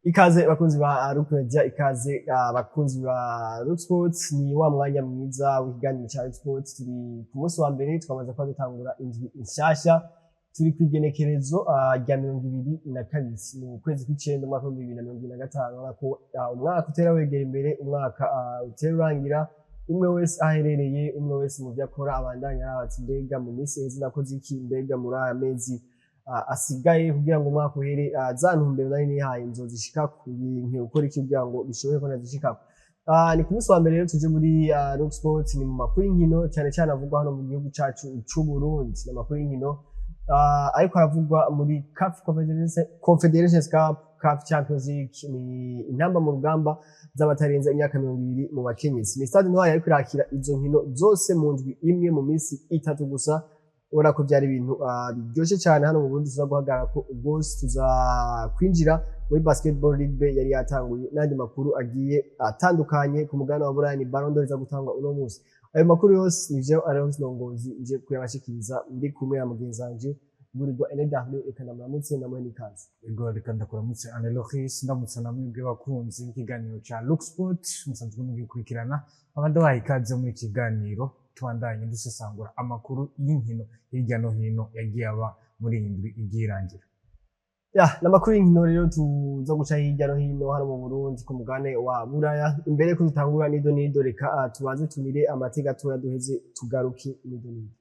Ikaze bakunzi ba Rock Media, ikaze abakunzi ba Rock Sports. Ni wa mwanya mwiza w'ikiganiro ca Rock Sports. Turi ku munsi wa mbere, twamaze kuba dutangura indwi nshasha. Turi ku igenekerezo rya 22 mu kwezi kw'icenda, umwaka w'2025. Urabona ko umwaka utera wegera imbere, umwaka utera urangira. Umwe wese aherereye, umwe wese mu vyo akora, abandanya araba ati: "Mbega mu minsi iheze nakoze iki? Mbega muri aya mezi asigaye kugira ngo umwaka uhere, za ntumbero nari nihaye nzozishikako? Nkwiye gukora iki kugira ngo bishoboke ko nazishikako?" Ni ku munsi wa mbere rero tuje muri Rock Sports. Ni mu makuru y'inkino, cyane cyane avugwa hano mu gihugu cacu c'u Burundi. Ni amakuru y'inkino ariko aravugwa muri CAF Confederations Cup, CAF Champions League. Ni intamba mu rugamba z'abatarenza imyaka 20 mu bakenyezi. Ni Stade Intwari ariko irakira izo nkino zose mu ndwi imwe, mu minsi 3 gusa. Ubona ko byari ibintu biryoshe cyane. Hano mu Burundi tuza guhagarara ko rwose, tuza kwinjira muri Basketball League B yari yatanguye, n'andi makuru agiye atandukanye ku mugabane wa Buraya. Ni Ballon d'Or iza gutangwa uno munsi. Ayo makuru yose ni jewe Alex Ndongozi nje kuyabashikiriza, ndi kumwe na mugenzi wanje Gurirwa Enedarme. Reka ndamuramutse, ndamuhe n'ikaze. Ego, reka ndakuramutse Aneloris, ndamutse na mwebwe bakunzi b'ikiganiro ca Look Sport musanzwe mugikurikirana. Nkaba ndabahaye ikaze muri iki kiganiro, tubandanye dusesangura amakuru y'inkino hirya no hino yagiye aba muri iyi ndwi igiye irangira. Ya, n'amakuru y'inkino rero tuza guca hirya no hino hano mu Burundi, ku mugabane wa Buraya. Imbere ko dutangura nido nido, reka tubanze tumire amate gatoya, duheze tugaruke nido nido.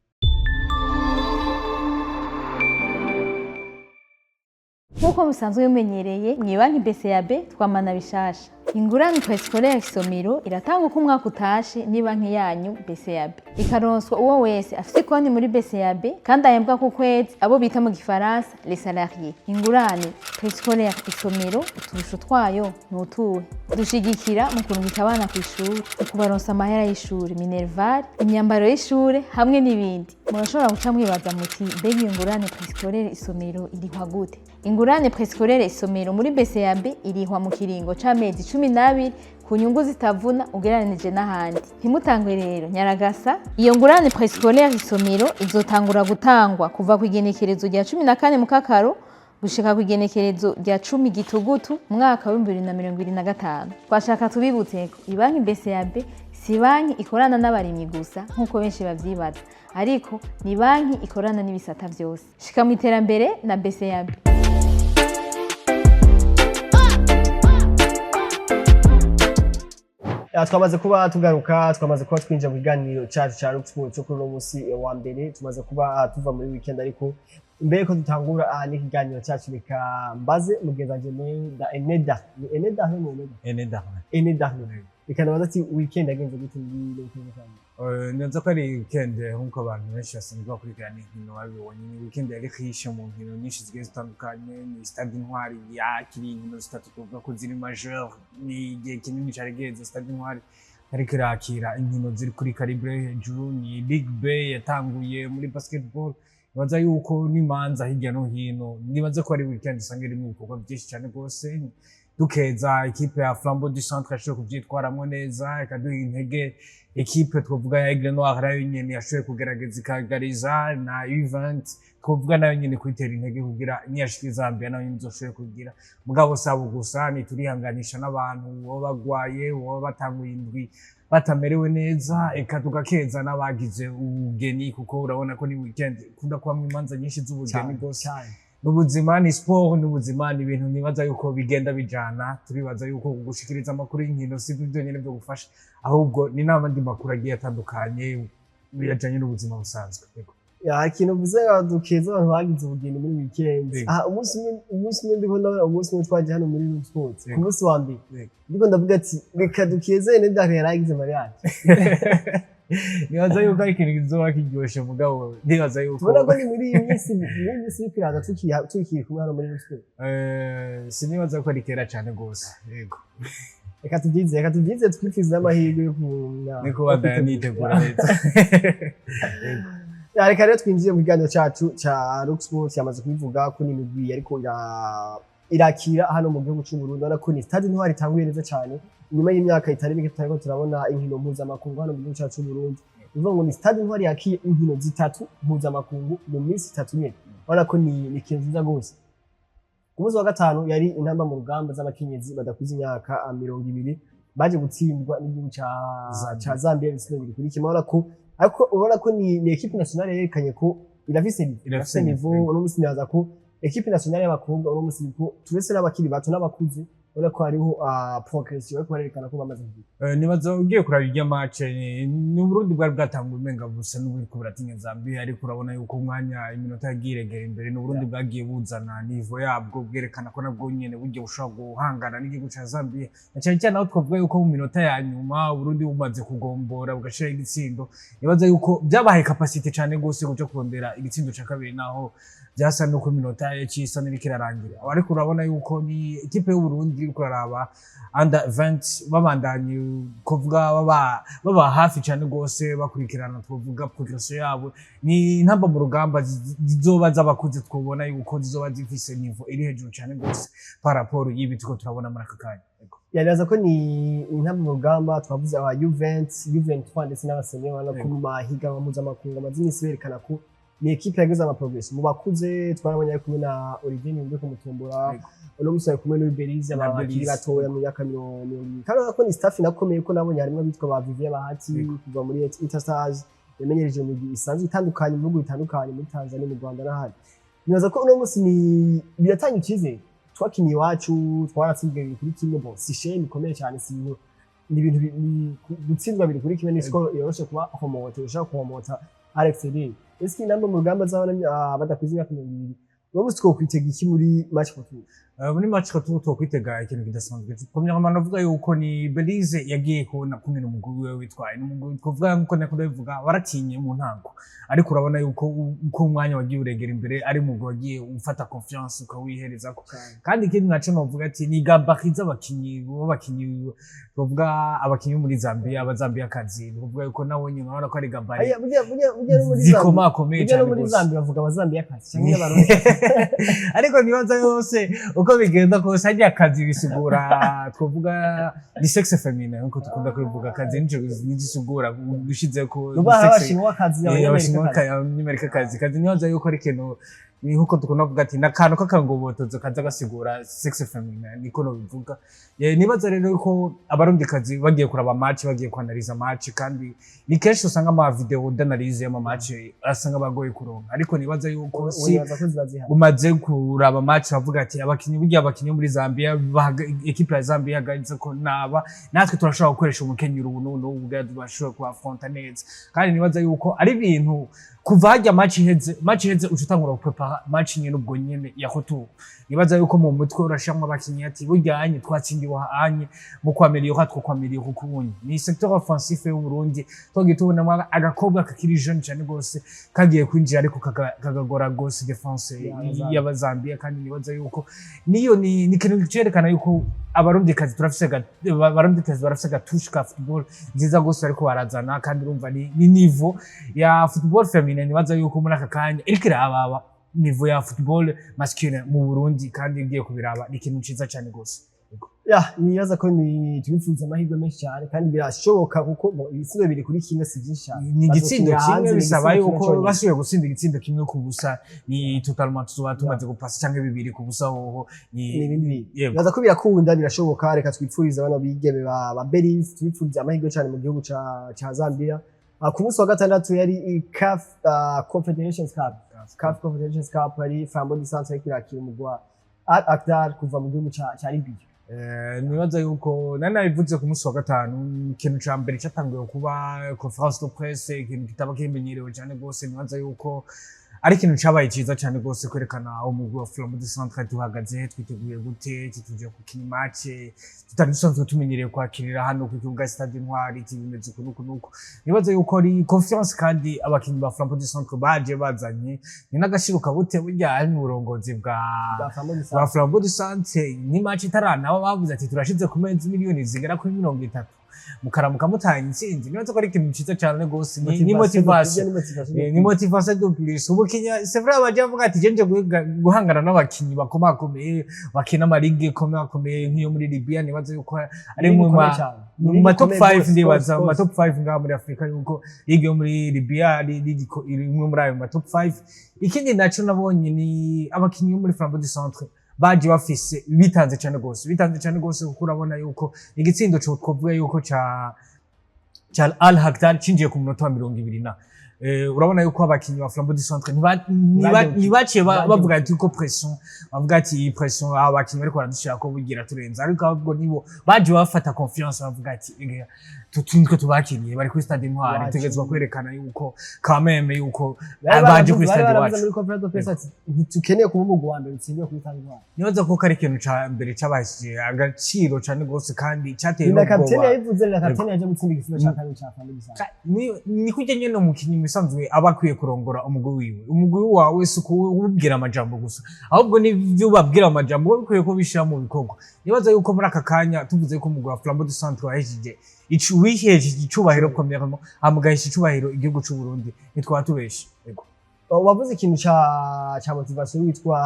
Nk'uko musanzwe bimenyereye, mu banki BCAB twamana bishasha. Ingurane préscolaire Isomero iratanga uko umwaka utashe ni banki yanyu BCAB, ikaronswa uwo wese afise konti muri BCAB kandi ahembwa ku kwezi, abo bita mu gifaransa les salariés. Ingurane préscolaire Isomero, uturusho twayo ni utuhe? Dushigikira mu kurungika abana ku ishuri, mu kubaronsa amahera y'ishuri, minerval, imyambaro y'ishure hamwe n'ibindi. Murashobora guca mwibaza muti: "Mbega iyo ngurane préscolaire Isomero irihwa gute?" Ingurane préscolaire Isomero muri BCAB irihwa mu kiringo c'amezi 12 ku nyungu zitavuna ugereranije n'ahandi. Ntimutangwe rero, nyaragasa. Iyo ngurane préscolaire Isomero izotangura gutangwa kuva ku igenekerezo rya 14 Mukakaro gushika ku igenekerezo rya 10 Gitugutu, umwaka w'2025. Twashaka tubibutse ko ibanki BCAB si banki ikorana n'abarimyi gusa nk'uko benshi bavyibaza, ariko ni banki ikorana n'ibisata vyose. Shika mu iterambere na BCAB. Ya, twamaze kuba tugaruka, twamaze kuba twinjira mu kiganiro cyacu cya Rock Sport cyo kuri uno munsi wa mbere. Tumaze kuba tuva muri weekend, ariko imbere ko dutangura n'ikiganiro cyacu, reka mbaze mugenzi wanje Neda. Eneda, ni Eneda ni Eneda? Eneda. Eneda. Reka ndabaza ati: weekend yagenze gute muri weekend kandi? Nzi ko ari weekend nk'uko abantu benshi basanzwe bakurikirana inkino babibonye. Ni weekend yari riche mu nkino nyinshi zigiye zitandukanye. Ni Stade Intwari yakiriye inkino zitatu tuvuga ko ziri majeur. Ni igihe kinini cari giheze Stade Intwari ariko irakira inkino ziri kuri calibre yo hejuru. Ni Ligue B yatanguye muri basketball. Nibaza yuko n'imanza hirya no hino. Nibaza ko ari weekend usanga irimo ibikorwa byinshi cyane rwose. Dukeza ekipe ya Flambeau du Centre yashoboye kuvyitwaramwo neza, ikaduha intege. Ekipe twavuga ya Aigle Noir nayo nyene yashoboye kugerageza ikagariza, na U20 twavuga nayo nyene kwitera intege kugira niyashika Zambia nayo nyene izoshobore kugira. Mugabo sabo gusa, ntiturihanganisha n'abantu baba bagwaye, baba batanguye indwi batamerewe neza. Eka tugakeza n'abagize ubugeni, kuko urabona ko ni weekend ikunda kubamwo imanza nyinshi z'ubugeni rwose. N'ubuzima ni sport, n'ubuzima ni ibintu nibaza yuko bigenda bijana. Turibaza yuko gushikiriza amakuru y'inkino si byo byonyine byo gufasha, ahubwo ni n'abandi makuru agiye atandukanye bijanye n'ubuzima busanzwe. Yego. Ya, ikintu uvuze, dukeza abantu bagize ubugeni muri weekend. Yego. Ah, umunsi umwe ndiko ndabona, umunsi umwe twaje hano muri Rock Sports ku Yego. munsi wa mbere, Yego. ndiko ndavuga ati: "Reka dukeze Eneda yaragize mariage." Nibaza yuko ari ikintu kizoba kiryoshe, mugabo ndibaza yuko Tubona ko ni muri iyi minsi iriko iraza, tukiri kumwe hano muri Rock Sports. Sinibaza ko ari kera cyane rwose, yego. Reka tubyize, twifuze n'amahirwe yo niko bandanya nitegura neza. Yego. Ya, reka rero twinjiye mu kiganiro cyacu cya Rock Sports. Yamaze kubivuga ko ni imigwi ariko irakira hano mu gihugu cy'u Burundi. Urabona ko ni Stade Intwari itanguye neza cyane nyuma y'imyaka itari mike tutariko turabona inkino mpuzamakungu hano mu gihugu cyacu cy'u Burundi. Bivuga ngo ni Stade Intwari yakiye inkino zitatu mpuzamakungu mu minsi 3 nyene. Urabona ko ni ikintu nziza rwose. Ku munsi wa gatanu yari intamba mu rugamba z'abakenyezi badakwiza imyaka 20, baje gutsindwa n'igihugu ca Zambia. ca Zambia ibitsindo 2-1. Urabona ko, ariko urabona ko ni équipe nationale yerekanye ko irafise niveau. Irafise Irafise niveau. niveau. Uno munsi nibaza ko équipe nationale y'abakobwa uno munsi ko turetse n'abakiri bato n'abakuze, urabona ko hariho progression, bariko barerekana ko bamaze kugira. Nibaza ugiye kuraba irya match, ni Uburundi bwari bwatanguye umenga busa n'uburiko buratinya Zambia, ariko urabona yuko umwanya iminota yagiye iregera imbere ni Uburundi bwagiye buzana niveau yabwo, bwerekana ko nabwo nyene burya bushobora guhangana n'igihugu ca Zambia, na cyane cyane aho twavuga yuko mu minota ya nyuma Uburundi bumaze kugombora bugashiraho igitsindo. Nibaza yuko byabahaye capacité cane gose kuja kurondera igitsindo ca kabiri, naho byasa nuko iminota yaciye isa n'iriko irarangira. Ariko urabona yuko ni ikipe y'Uburundi iriko uraraba under 20 babandanye kuvuga baba hafi cyane rwose, bakurikirana twavuga progression yabo. Ni intamba mu rugamba zizoba z'abakuze, twobona yuko zizoba zifise niveau iri hejuru cyane rwose par rapport y'ibi turiko turabona muri aka kanya. Yego. Yanibaza ko ni intamba mu rugamba twavuze aba U20, U23 ndetse n'aba senior, urabona ko mu mahiganwa mpuzamakungu amaze iminsi berekana ko ni équipe yagize ama progrès. Mu bakuze twarabonye ari kumwe na Olivier Niyumbe kumutumbura. Uno musi ari kumwe n'Uberize, Na abakiri Belize. batoya mu myaka 20. Kandi urabona ko ni staff inakomeye, ko nabonye harimo abitwa ba Vivien Bahati kuva muri Interstars, yamenyereje mu gihe isanzwe itandukanye mu bihugu bitandukanye, muri Tanzania, mu Rwanda n'ahandi. Nibaza ko uno munsi ni biratanga icyizere. Twakiniye iwacu, twaratsinzwe 2-1. Bon, si shame ikomeye cyane, si ibintu, ni ibintu gutsindwa 2-1 ni score yoroshe kuba remonter, ushobora kuromota à l'extérieur. Est-ce que intamba mu rugamba z'abana badakwiza imyaka 20 uno munsi twokwitega iki muri match retour? Muri match retour twokwitega ikintu kidasanzwe. Premièrement, navuga yuko ni Belize yagiye kubona kumwe n'umugwi wiwe witwaye. N'umugwi twovuga nkuko nakunda bivuga waratinye mu ntango, ariko urabona yuko uko umwanya wagiye uregera imbere ari umugwi wagiye ufata confiance ukawiherezako. Kandi ikindi naco novuga ati ni gabarit z'abakinyi b'abakinyi, twovuga abakinyi bo muri Zambia, abazambiyakazi, ni yuko nabo nyene urabona ko ari gabarit Aya, burya no muri Zambia zikomakomeye burya no cane muri gose. Zambia bavuga abazambiyakazi cyangwa n'Abarundi? Ariko nibaza yose uko bigenda kose hajya akazi bisigura twovuga ni sexe féminin, nkuko dukunda kubivuga. Akazi nico nigisigura ushizeko Nubaha Abashinwakazi, Abashinwa, Abanyamerikakazi. Abanyamerikakazi kazi. Nibaza yuko ari ikintu ni nkuko dukunda kuvuga ati n'akantu k'akangobotozo kaza gasigura sexe féminin, niko nobivuga. Nibaza rero ko Abarundikazi bagiye kuraba match, bagiye kwanaliza match, kandi ni kenshi usanga ama vidéo d'analyse y'ama match asanga bagoye kuronka, ariko nibaza yuko si Nibaza ko ziba zihari. Umaze kuraba match bavuga ati abakinyi, burya abakinyi muri Zambia équipe ya Zambia ihagaritse ko naba natwe turashobora gukoresha umukenyero ubu n'ubu n'ubu kugira tubashobore kuafronta neza. Kandi nibaza yuko ari ibintu kuva hajya match iheze uca utangura guprepara match nyene ubwo nyene ya retour. Nibaza yuko mu mutwe urashiramwo abakinyi ati burya anye twatsindiwe anye mu kwameliora, twokwameliora ukubunye ni secteur offensif y'u Burundi. Twagiye tubonamo agakobwa kakiri jeune cyane gose kagiye kwinjira, ariko kagagora gose défense y'Abazambia. Kandi nibaza yuko niyo ni ikintu cerekana yuko Abarundikazi turafise Abarundikazi barafise ga touche ka football nziza gose ariko barazana. Kandi urumva ni niveau ya football féminin, nibaza yuko muri aka kanya iriko irababa niveau ya football masculine mu Burundi, kandi igiye kubiraba ni ikintu ciza cyane gose. Ya, nibaza ko ni tubipfuza amahirwe menshi cyane, kandi birashoboka kuko bo, ibitsindo 2-1 si byinshi cyane. Ni igitsindo Bazokinira kimwe hanze, ni bisaba igitsindo kimwe yuko cyonyine. basubiye gutsinda igitsindo 1-0, ni totalement tuzoba tumaze gupasa, canke 2-0 hoho ni ni ibindi bintu. Yego. Nibaza ko birakunda, birashoboka. Reka twipfurize bano bigeme ba Belize, tubipfurize amahirwe cyane mu gihugu ca Zambia. Ku munsi wa gatandatu yari CAF Confederations Cup. CAF Confederations Cup, yari Flambeau du Centre yariko irakira umugwi wa Al Akhdar kuva mu gihugu ca Libya. Nibaza yuko nari nabivuze ku munsi wa gatanu, ikintu ca mbere catanguye kuba conférence de presse, ikintu kitaba kimenyerewe cyane rwose. Nibaza yuko ari ikintu cabaye ciza cyane rwose kwerekana umugwi wa Flambeau du Centre duhagaze, twiteguye gute, tuje gukina match tutari dusanzwe tumenyereye kwakirira hano ku kibuga Stade Intwari, bimeze uku n'uku n'uku. Nibaza yuko ari confiance, kandi abakinyi ba Flambeau du Centre baje bazanye ni n'agashiro kabute burya ari mu burongozi bwa bwa Flambeau du ba Centre. Flambeau du Centre. Ni match itaranaba bavuze ati turashize ku mezi miliyoni zigera kuri 30 mukaramuka mutanye intsinzi. Nibaza ko ari ikintu ciza cyane rwose, ni motivation. Ni motivation. Ni motivation de plus. Umukinya, c'est vrai, abaje avuga ati je nje guhangana n'abakinyi bakomakomeye bakina ama ligue komakomeye nk'iyo muri Libya. Nibaza yuko ari mu ma top 5, ndibaza mu ma top 5 ngaha muri Afrika, yuko ligue yo muri Libya ari ligue iri imwe muri ayo ma top 5. Ikindi naco nabonye ni abakinyi bo muri Flambeau du Centre Baje bafise bitanze cyane gose, bitanze cyane gose, kuko urabona yuko igitsindo cyo twovuga yuko ca Al Hakdar cinjiye ku munota wa 20 na urabona yuko abakinyi ba Flambeau du Centre ntibaciye bavuga ati ko pression, bavuga ati iyi pression abakinyi bariko baradushira ko bugira turenze, ariko ahubwo nibo baje bafata confiance, bavuga ati: "Ega, nitwe tubakiriye, bari kuri Stade Intwari, Iwacu. Tutegerezwa kwerekana yuko quand même yuko Bari baje kuri bari stade baravuze iwacu." muri conférence de presse ati: "Ntitukeneye kuba umugwi wa mbere utsindiwe kuri Stade Intwari." Nibaza ko ari ikintu ca mbere cabashije agaciro cane gose kandi cateye Ni na kapitene n'ubwoba. yabivuze, ni na kapitene yaje gutsinda igisibo ca kabiri ca Flambeau du Centre. Ni kurya nyene umukinyi musanzwe aba akwiye kurongora umugwi wiwe. Umugwi wawe si kuwubwira amajambo gusa, ahubwo n'ivyo ubabwira amajambo wowe ukwiye kubishira mu bikorwa. Nibaza yuko muri aka kanya tuvuze ko umugwi wa Flambeau du Centre wahesheje wihesheje icubahiro premièrement, hama ugahesha icubahiro igihugu c'u Burundi, ntitwaba tubeshe. Yego. Wavuze ikintu ca motivation witwa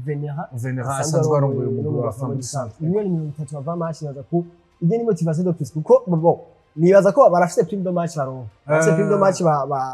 Venera. Venera asanzwe arongoye umugwi wa Flambeau du Centre. 30 miliyoni bava match, nibaza ko ibyo ni motivation de plus, kuko bon, nibaza ko barafise prime de match baronka, barafise prime de match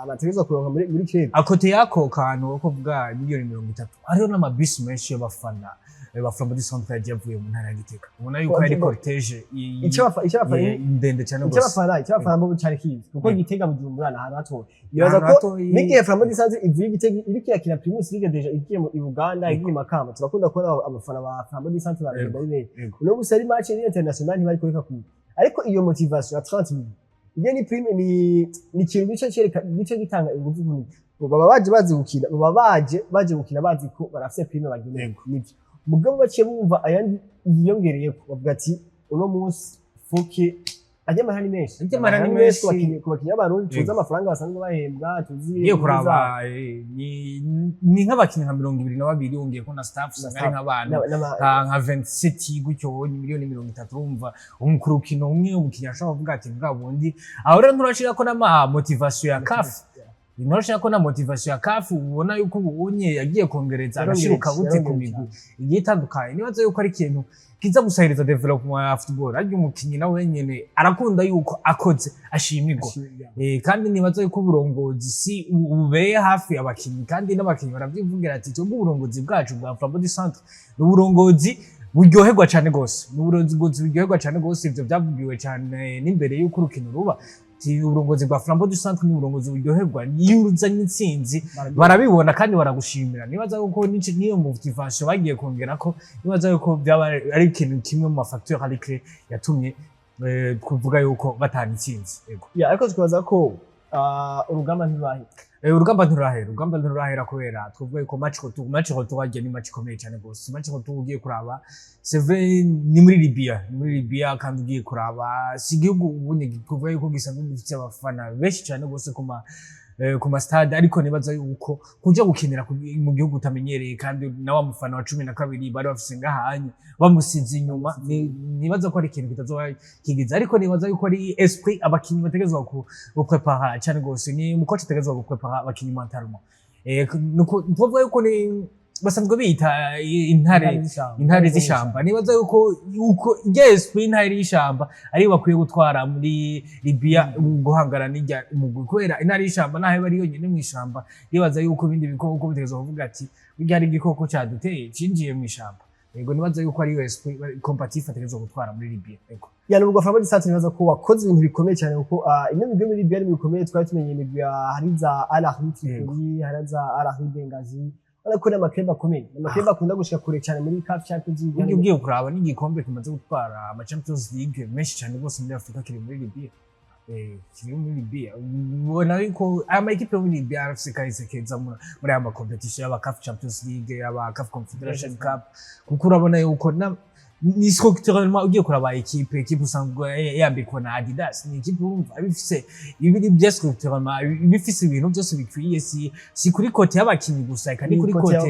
bategerezwa kuronka muri club. À côté y'ako kantu ko kuvuga 30 miliyoni, hariho n'amabisi menshi y'abafana ba Flambeau du Centre yagiye avuye mu ntara ya Gitega. Ubona yuko yari cortège Icyo bafana ndende cyane icyo gose. bafana icyo bafana bo cari kizi, kuko Gitega Bujumbura ni ahantu hatoya. Nibaza Ahantu ko hatoyi. n'igihe Flambeau du Centre ivuye Gitega iriko irakina Primus League déjà, igiye mu Uganda, igiye i Makamba, turakunda kubona abafana ba Flambeau du Centre baragenda ari benshi. Uno musi ari match iri international, ntibari kureka kuza, ariko iyo motivation ya 30 millions iyo ni prime, ni ikintu gice cereka gice gitanga ingufu ku baba baje bazi gukina, baba baje gukina bazi ko barafise prime bagenewe. Nivyo, mugabo baciye bumva ayandi yiyongereyeko, bavuga ati: "Uno munsi foke ajya amahera ni menshi." Ajya amahera ni Amahera menshi. Ku bakinyi b'Abarundi tuzi amafaranga basanzwe bahembwa, tuzi Ugiye kuraba ni nk'abakinnyi nka 22, wongeye ko na staff usanga ari staff. nk'abantu nka 27 gutyo, ni 30 miliyoni. Urumva ku rukino umwe umukinnyi ashobora kuvuga ati: "Bwa bundi aho rero nturashira ko n'ama motivation ya CAF, nturashira ko na motivation ya CAF." Ubona yuko ubunye yagiye kongereza agaciro kabute ku migwi igiye itandukanye. Nibaza yuko ari ikintu kiza gusahiriza développement ya football. Arya umukinnyi nawe nyene arakunda yuko akoze ashimirwa. Kandi nibaza yuko uburongozi si bubeye hafi abakinyi, kandi n'abakinyi baravyivugira ati: "Twebwe uburongozi bwacu bwa Flambeau du Centre ni uburongozi buryoherwa cane gose, ni uburongozi buryoherwa cane gose." Ivyo vyavugiwe cane n'imbere y'uko urukino ruba, ati: "Uburongozi bwa Flambeau du Centre ni uburongozi buryoherwa, iyo uzanye intsinzi barabibona kandi baragushimira." Nibaza yuko n'iyo motivation bagiye kongerako, nibaza yuko byaba ari ikintu kimwe mu ma facteur ari clé yatumye kuvuga yuko batana intsinzi. Yego. Ya, ariko twibaza ko urugamba ntirurahera. Urugamba ntirurahera, urugamba ntirurahera, kubera twavuga yuko match retour hagiye ni match ikomeye cyane gose. Match retour ugiye kuraba, c'est vrai, ni muri Libya, ni muri Libya, kandi ugiye kuraba si igihugu ubundi kuvuga yuko gisanzwe gifite abafana benshi cyane gose ku ma stade, ariko nibaza yuko kuja gukinira mu gihugu utamenyereye, kandi na wa mufana wa 12 bari bafise ngahanye bamusize inyuma, nibaza ko ari ikintu kitazoba kigize, ariko nibaza yuko ari esprit abakinyi bategerezwa guprepara cyane gose. Ni umukoci ategerezwa guprepara abakinyi mentalement. Nuko twavuga yuko ni basanzwe bita intare, intare z'ishamba. Nibaza yuko irya esprit intare y'ishamba ariyo bakwiye gutwara muri Libya mu guhangana n'irya umugwi, kubera intare y'ishamba naho iba ari yonyine mu ishamba, nibaza yuko ibindi bikoko bitegerezwa kuvuga ati: "Burya hari igikoko caduteye cinjiye mu ishamba." Yego, nibaza yuko ariyo esprit combatif ategerezwa gutwara muri Libya. Yego. Ya, nubwo Flambeau du Centre nibaza ko wakoze ibintu bikomeye cyane, kuko ino migwi yo muri Libya ni bikomeye. Twari tumenye imigwi hari za Al Ahly Tripoli, hari za Al Ahly Benghazi, urabona ko n'ama club akomeye, ama club akunda gushika kure cyane muri CAF Champions League. Burya ugiye kuraba n'igikombe kimaze gutwara ama Champions League menshi cyane rwose muri Afurika kiri muri Libya. Kiri muri Libya. Ubona yuko aya ma équipe yo muri Libya arafise kahise keza muri aya ma compétition, yaba CAF Champions League, yaba CAF Confederation Cup, kuko urabona yuko ni structurellement ugiye kuraba équipe usanga yambikwa na Adidas, ni équipe urumva ibifise ibiri bya structurellement, ibifise ibintu byose bikwiye, si kuri côté y'abakinyi gusa, eka ni kuri côté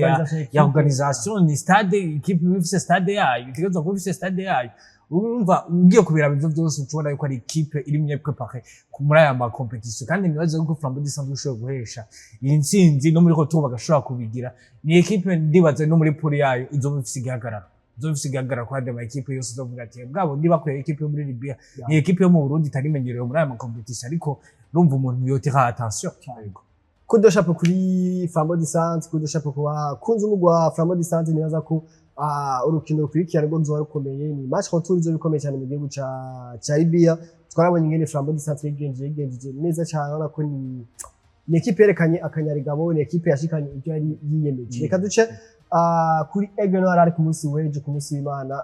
ya organisation, ni stade, équipe iba ifise stade yayo, itegerezwa kuba ifise stade yayo. Urumva ugiye kubiraba ivyo byose, ucubona yuko ari équipe iri mieux préparée muri aya ma compétition. Kandi nibaza yuko Flambeau du Centre ishobora guhesha iyi ntsinzi no muri retour bagashobora kubigira. Ni équipe ndibaza no muri poule yayo izoba ifise igihagararo, izoba ifise igihagararo kandi ama équipe yose izovuga ati: "Bwabo ndibakwiye équipe yo muri Libya." Ni équipe yo mu Burundi itari imenyerewe muri aya ma compétition, ariko urumva umuntu yotira attention. Yego. Coup de chapeau kuri Flambeau du Centre, coup de chapeau ku bakunzi umugwi wa Flambeau du Centre. Nibaza ko urukino rukurikira rwo ruzoba rukomeye, ni match retour izoba ikomeye cyane mu gihugu ca Libya. Twarabonye ingene Flambeau du Centre yigenjeje neza cyane, urabona ko ni équipe yerekanye akanyarigabo, ni équipe yashikanye ibyo yari yiyemeje. Reka duce kuri Aigle Noir. Ari ku munsi w'ejo, ku munsi w'Imana,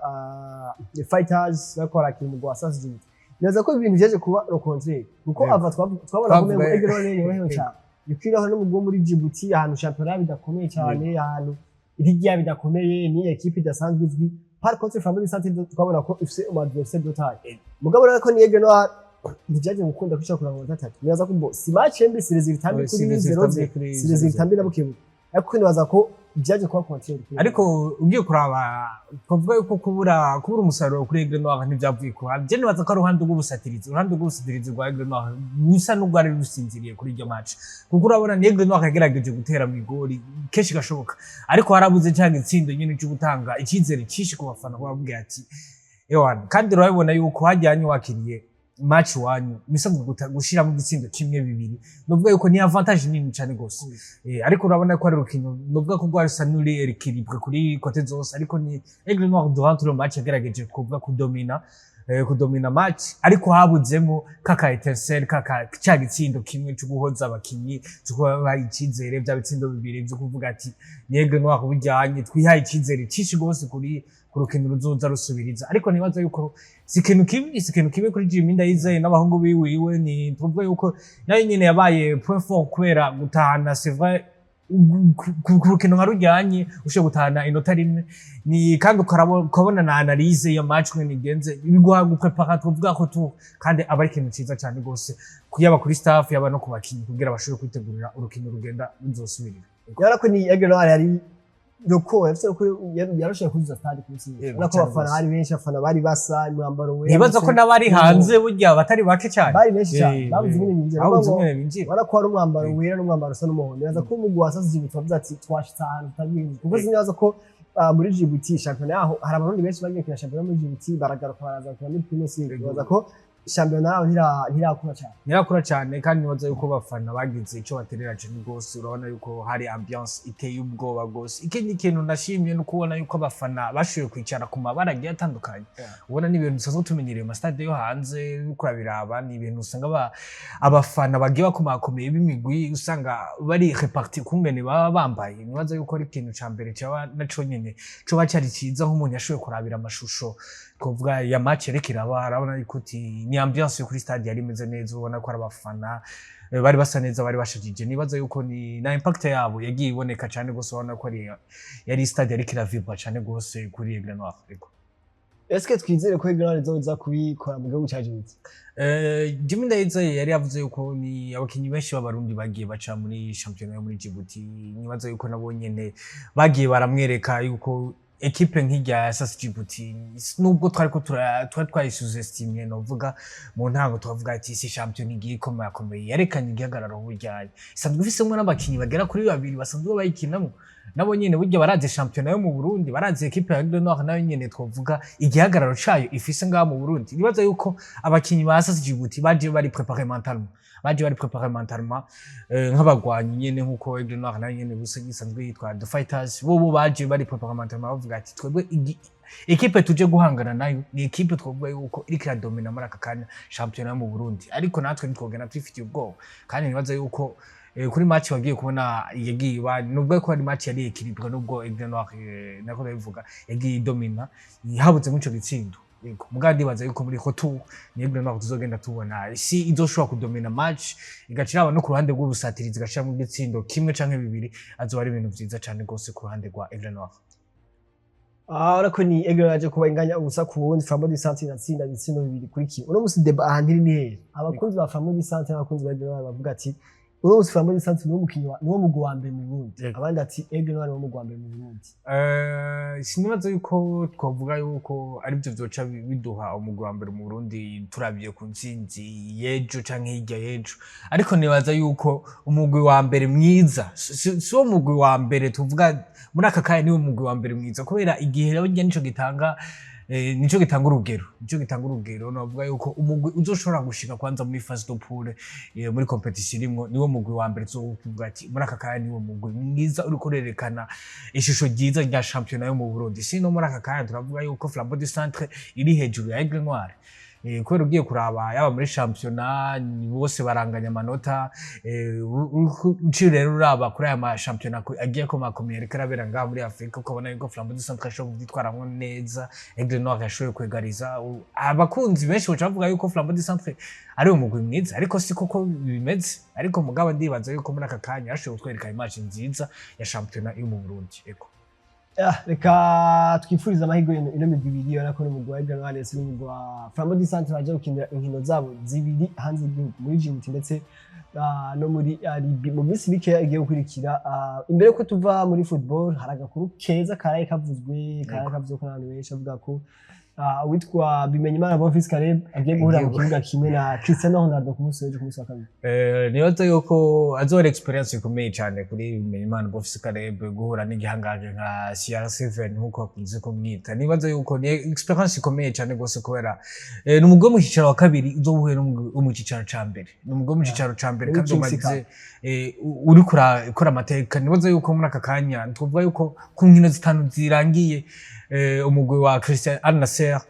the Fighters bariko barakina umugwi wa SAS Djibouti. Nibaza ko ibintu vyaje kuba le contraire, kuko Yego. ava twabona ko umengo Aigle Noir yorohewe cyane, yukwiraho n'umugwi wo muri Djibouti, ahantu shampiyona bidakomeye cyane, ahantu ligue yabo idakomeye, ni équipe idasanzwe izwi. Par contre, Flambeau du Centre twabona ko ifise umu adversaire de taille. Mugabo rero ko ni Aigle Noir ntivyaje gukunda kwishaka kurango amanota 3. Nibaza ko bo si match mbi, si résultat mbi kuri 0, si résultat mbi na bukebuke, ariko nibaza ko byaje kuba contraire. Ariko ugiye kuraba, twavuga yuko kubura umusaruro kuri Aigle Noir ntivyavuye ku je nibaza ko ari uruhande rw'ubusatirizi rwa Aigle Noir rusa n'urwari rusinziriye kuri iryo match, kuko urabona ni Aigle Noir yagerageje gutera mu igori kenshi gashoboka, ariko harabuze ca gitsindo nyene cyo gutanga icizere cinshi ku bafana, kubabwira ati ewana. Kandi urabibona yuko hajyanye wakiriye match wanyu misanzwe gushiramo igitsindo kimwe, bibiri, novuga yuko ni avantage nini cyane gose. Ariko urabona ko ari urukino novuga ko rwari rusa n'uri équilibré kuri côté zose, ariko ni Aigle Noir durant tout le match yagerageje kuvuga kudomina match, ariko habuzemo kaka étincelle, kaka ca gitsindo kimwe cyo guhoza abakinyi, cyo kubaha icizere, bya bitsindo bibiri byo kuvuga ati ni Aigle Noir bujyanye, twihaye icizere cyinshi gose kuri ku rukino ruzoza rusubiriza. Ariko nibaza yuko si ikintu kibi kuri Jimmy Ndayizeye n'abahungu biwiwe. Ni tuvuga yuko nayo nyene yabaye point fort kubera gutahana, c'est vrai, ku rukino nka rujyanye ushobora gutahana inota rimwe, ni kandi ukabona na analyse ya match ngene igenze, biguha guprepara, tuvuga ko tu kandi aba ari ikintu ciza cyane gose, yaba kuri staff, yaba no ku bakinyi, kugira bashobore kwitegurira urukino rugenda ruzosubirira. Urabona ko ni Aigle Noir yari roko yafise ko yarushaye kuzuza stade ku munsi w'ejo. Yego, Urabona ko cyane abafana gose. bari benshi, abafana bari basa imwambaro wera Nibaza ko ndetse n'abari hanze burya batari bake cyane. Bari benshi cyane, babuze ingene binjira. Babuze Bavuga ngo ingene binjira. Urabona ko hari umwambaro wera n'umwambaro usa n'umuhondo. Nibaza ko umugwi wa SAS Djibouti wavuze ati twashitse ahantu tutabizi, kuko sinibaza ko muri Djibouti shampiyona yaho hari abarundi benshi bagiye gukina shampiyona muri Djibouti, baragaruka baraza gukina muri Primus League. Nibaza ko shampiyona yaho ntirakura cyane. Ntirakura cyane, kandi nibaza yuko abafana bagize icyo baterera cyane rwose. Urabona yuko hari ambiance iteye ubwoba rwose. Ikindi kintu nashimye ni ukubona yuko abafana bashoboye kwicara ku mabara agiye atandukanye. Ubona ni ibintu dusanzwe tumenyereye mu masitade yo hanze, uriko urabiraba ni ibintu usanga abafana bagiye bakomakomeye b'imigwi usanga bari répartis kungene baba bambaye. Nibaza yuko ari ikintu ca mbere caba naco nyene coba cari ciza, nk'umuntu yashoboye kurabira amashusho twovuga ya match yariko iraba, arabona yuko uti ni ambiance yo kuri stade yari imeze neza. Ubona ko ari abafana bari basa neza, bari bashajije. Nibaza yuko ni na impact yabo yagiye iboneka cyane gose. Ubona ko ari yari stade yariko iravibra cyane gose kuri Aigle Noir. Ego. Eske twizere ko Aigle Noir izoza kubikora mu gihugu ca Djibouti? Jimmy Ndayizeye yari yavuze yuko ni abakinyi benshi b'abarundi bagiye baca muri shampiyona yo muri Djibouti. Nibaza yuko nabo nyene bagiye baramwereka yuko équipe nk'irya ya SAS Djibouti, nubwo twariko twari twayisous-estimé, novuga mu ntango twavuga ati si shampiyona igiye ikomakomeye, yerekanye igihagararo burya isanzwe ifisemwo n'abakinyi bagera kuri babiri basanzwe bayikinamwo. Nabo nyene burya barazi shampiyona yo mu Burundi, barazi équipe ya Aigle Noir, nayo nyene twovuga igihagararo cayo ifise ngaha mu Burundi. Nibaza yuko abakinyi ba SAS Djibouti baje bari préparé mentalement, nk'abagwanyi nyene, nkuko Aigle Noir nayo nyene busa isanzwe yitwa The Fighters, bo baje bari préparé mentalement, bavuga ati twebwe équipe tuje guhangana nayo ni équipe twovuga yuko iriko iradomina muri aka kanya shampiyona yo mu Burundi, ariko natwe ntitwogenda twifitiye ubwoba. Kandi nibaza yuko kuri match wagiye kubona yagiye iba, nubwo ko ari match yari équilibré, nubwo Aigle Noir, nako ndabivuga, yagiye idomina, habuzemo ico gitsindo. Yego, mugabo ndibaza yuko muri retour ni Aigle Noir tuzogenda tubona si izoshobora kudomina match, igaca iraba no ku ruhande rw'ubusatirizi, igashiramo igitsindo kimwe canke bibiri, azoba ari ibintu vyiza cane gose ku ruhande rwa Aigle Noir. Urabona ko ni Aigle yaje kuba inganya 0-0, Flambeau du Centre iratsinda ibitsindo 2-1. Uno musi débat ahantu iri ni hehe? Abakunzi ba Flambeau du Centre n'abakunzi ba Aigle Noir bavuga ati uno musi Flambeau du Centre niwo mukinyi niwo mugwi wa mbere mu Burundi. Abandi ati Aigle Noir niwo mugwi wa mbere mu Burundi. Sinibaza yuko twavuga yuko aribyo vyoca biduha umugwi wa mbere mu Burundi turabiye ku ntsinzi y'ejo canke hirya y'ejo, ariko nibaza yuko umugwi wa mbere mwiza si wo mugwi wa mbere tuvuga muri aka kanya, niwo mugwi wa mbere mwiza kubera igihe burya nico gitanga. Nico gitanga urugero, nico gitanga urugero. Navuga yuko umugwi uzoshobora gushika kwanza muri phase de poule muri compétition irimwo, niwo mugwi wa mbere tuzokuvuga ati muri aka kanya niwo mugwi mwiza uriko urerekana ishusho ryiza rya shampiyona yo mu Burundi. Sino muri aka kanya turavuga yuko Flambeau du Centre iri hejuru ya Aigle Noir, kubera ugiye kuraba yaba muri shampiyona ni bose baranganya amanota. Uciye rero uraba kuri aya mashampiyona agiye akomakomeye ariko arabera ngaha muri Afurika, ukabona yuko Flambeau du Centre yashoboye kuvyitwaramwo neza, Aigle Noir yashoboye kwegariza. Abakunzi benshi baca bavuga yuko Flambeau du Centre ari umugwi mwiza, ariko si koko bimeze. Ariko mugabo ndibaza yuko muri aka kanya yashoboye kutwereka image nziza ya shampiyona yo mu Burundi, ego. Reka twifurize amahirwe ino migwi ibiri. Ubona ko n'umugwi wa Aigle Noir ndetse n'umugwi wa Flambeau du Centre baje gukinira inkino zabo zibiri hanze y'igihugu, muri Djibouti ndetse no muri Libye mu minsi mikeya igiye gukurikira. Imbere ko tuva muri football, hari agakuru keza karaye kavuzwe ko n'abantu benshi, avuga ko uwitwa Bimenyimana Bonfils Caleb agiye guhurira mu kibuga kimwe na Cristiano Ronaldo ku munsi w'ejo, ku munsi wa kabiri. Nibaza yuko azora expérience ikomeye cyane kuri Bimenyimana Bonfils Caleb guhura n'igihangange nka CR7 nkuko bakunze kumwita. Nibaza yuko ni expérience ikomeye cyane rwose, kubera ni umugwi wo mu cicaro wa kabiri uzoba uhuye n'umugwi wo mu cicaro ca mbere. Ni umugwi wo mu cicaro ca mbere Muri kandi Kings umaze Cup. uriko urakora amateka. Nibaza yuko muri aka kanya twovuga yuko ku nkino zitanu zirangiye, umugwi wa Christian Al Nassr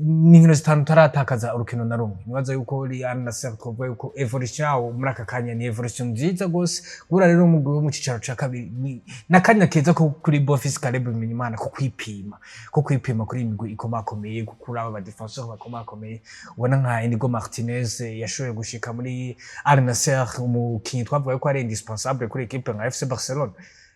ni inkino zitanu utaratakaza urukino na rumwe. Nibaza yuko uri Al Nassr, twovuga yuko évolution yawo muri aka kanya ni évolution nziza gose. Kubura rero umugwi wo mu cicaro ca kabiri ni n'akanya keza ko kuri Bonfils Caleb Bimenyimana ko kwipima kuri iyi migwi ikomakomeye, kuri aba ba défenseur bakomakomeye. Ubona nka Inigo Martinez yashoboye gushika muri Al Nassr, umukinyi twavuga yuko ari indispensable kuri équipe nka FC Barcelona.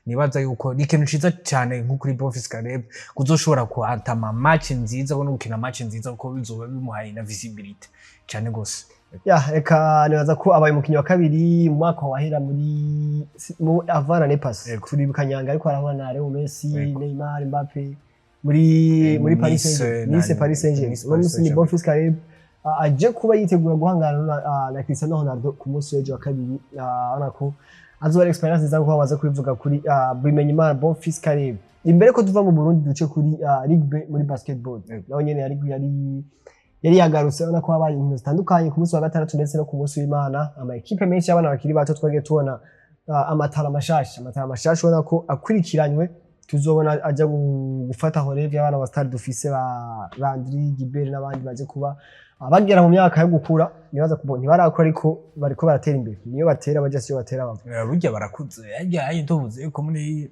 Nibaza yuko ni ikintu ciza cyane nko kuri Bonfils Caleb kuzoshobora kuantama match nziza no gukina match nziza, kuko bizoba bimuhaye na visibilité cyane gose. Ya, reka nibaza ko abaye umukinnyi wa kabiri mu mwaka wahera muri mu avant l'année passée. Turibuka Nyanga ariko arahura na Leo Messi, Neymar, Mbappe muri Paris Nice, Saint-Germain, Nice, Paris Saint-Germain. Nice, Uno Paris munsi ni Saint-Germain. Bonfils Caleb aje kuba yitegura guhangana na Cristiano Ronaldo ku munsi w'ejo wa kabiri. Urabona ko azoba ari expérience nziza kuko bamaze kubivuga kuri Bimenyimana Bonfils Caleb. Imbere ko tuva mu Burundi, duce kuri Ligue B muri basketball. Naho nyene yari yagarutse. Urabona ko habaye inkino zitandukanye ku munsi wa gatandatu ndetse no ku munsi w'Imana. Ama équipe menshi y'abana bakiri bato twagiye tubona amatara mashasha ubona ko akurikiranywe, tuzobona aja gufata relève y'abana ba star dufise ba Landry Gilbert n'abandi baje kuba bagera mu myaka yo gukura. Nibaza ko ntibarakura, ariko bariko baratera imbere. Niyo batera baja, siyo batera bava. Burya barakuze. Harya hayi tuvuze yuko muri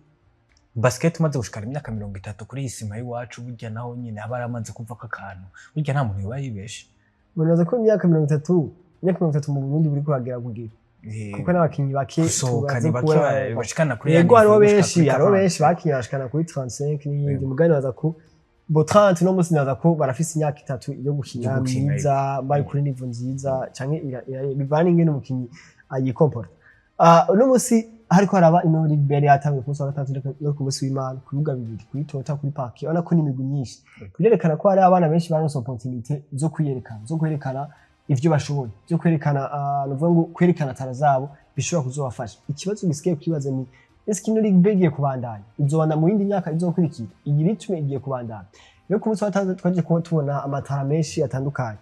basket umaze gushikana imyaka 30 kuri iyi sima y'iwacu, burya naho nyine haba yaramaze kuvako akantu, burya nta muntu yoba yibeshe. Nibaza ko imyaka 30 mu Burundi buri kuragera kugira kuko n'abakinyi bake gusohoka tumaze ni bake kubona. Bashikana kuri ya Yego, hariho niveau gushika benshi kuri hariho 40. benshi bakinye bashikana kuri 35 n'iyindi. Mugani nibaza ko bo 30 no munsi, nibaza ko barafise imyaka 3 yo gukina Yo gukina, myiza, bari kuri niveau nziza canke bivana ingene umukinyi ayikomporta. Uno munsi hariko haraba ino Ligue B yari yatanguye ku munsi wa gatandatu no ku munsi w'Imana ku bibuga bibiri, kuri Tota, kuri Park. Urabona ko n'imigwi myinshi, birerekana ko hari abana benshi baronse opportunité zo kwiyerekana, zo kwerekana ivyo bashoboye, zo kwerekana, nuvuga ngo kwerekana talent zabo bishobora kuzobafasha. Ikibazo gisigaye kwibaza ni: ese ino Ligue B igiye kubandanya, izobanda mu yindi myaka izokurikira? Iyi rythme igiye kubandanya? Rero ku munsi wa gatandatu twaje kuba tubona amatara menshi atandukanye.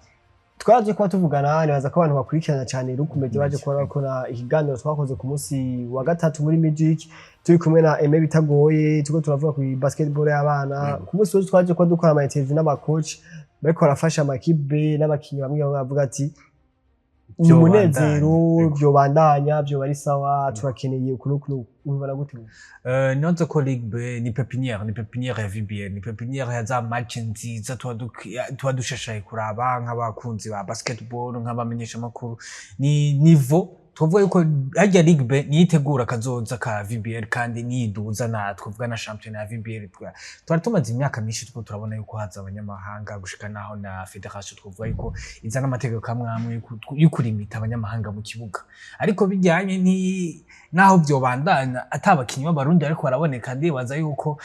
Twaraje kuba tuvugana, nibaza ko abantu bakurikirana cyane Rukumeje baje kuba bakora ikiganiro twakoze ku munsi wa gatatu muri Magic, turi kumwe na Aime Bitagoye, turiko turavuga ku basketball y'abana. Ku munsi wose twaje kuba dukora ama interview n'aba coach bariko barafasha amakipe n'abakinyi. Bamwe bamwe bavuga ati ni umunezero, vyobandanya, vyoba ari sawa, turakeneye uku n'uku. Ubibona gute? Nibaza ko Ligue B ni pépinière, ni pépinière ya VBL, ni pépinière ya za match nziza tuba dushashaye kuraba nk'abakunzi ba basketball, nk'abamenyeshamakuru. Ni niveau twavuga yuko harya Ligue B niyo itegura kazoza ka VBL kandi niyiduza na twavuga na championnat ya VBL. Twari tumaze imyaka myinshi turiko turabona yuko haza abanyamahanga, gushika naho na fédération twavuga yuko izana amategeko amwe amwe yo kurimita abanyamahanga mu kibuga. Ariko bijyanye ni naho vyobandanya ata abakinyi b'Abarundi ariko baraboneka, ndibaza yuko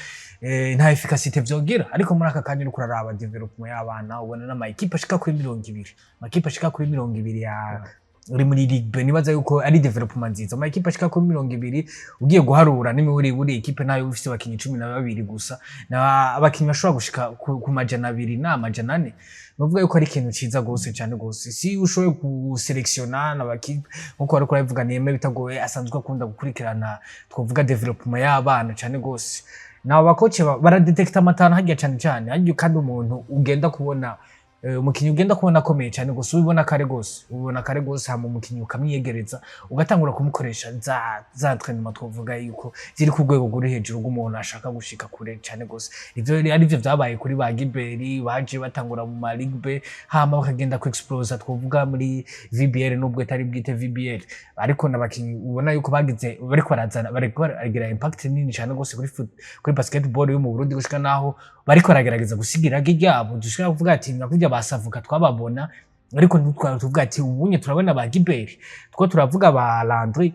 nta efficacité vyogira. Ariko muri aka kanya uriko uraraba développement y'abana, ubona n'ama équipe ashika kuri 20, amakipe ashika kuri 20 ya Uri muri Ligue B, nibaza yuko ari développement nziza. Ama équipe ashika kuri 20, ugiye guharura n'imiburiburi, équipe nayo ifise abakinyi 12 gusa, na abakinyi bashobora gushika ku 200 na 400. Novuga yuko ari ikintu ciza gose cane gose si ushoboye gusélectionna n'abakipe nkuko wariko urabivuga. Neme bitagoye asanzwe akunda gukurikirana, twovuga développement y'abana cane gose. Nabo bakoce baradétecta amatana harya cane cane harya, kandi umuntu ugenda kubona umukinyi ugenda kubona akomeye cane gose, ubibona kare gose, ubibona kare gose. Hama umukinyi ukamwiyegereza, ugatangura kumukoresha za entraînement twovuga yuko ziri ku rwego ruri hejuru rw'umuntu ashaka gushika kure cane gose. Ivyo arivyo vyabaye kuri ba Giberi, baje batangura mu ma Ligue B, hama bakagenda ku explosa twovuga muri VBL, nubwo itari bwite VBL, ariko n'abakinyi ubona yuko bagize bariko barazana, bariko baragira impact nini cane gose kuri basketball yo mu Burundi, gushika naho bariko baragerageza gusigira iragi ryabo. Dushobora kuvuga ati nka kurya basavuka twababona, ariko ntitwara tuvuga ati ubunye turabona ba Giberi, two turavuga ba Landry.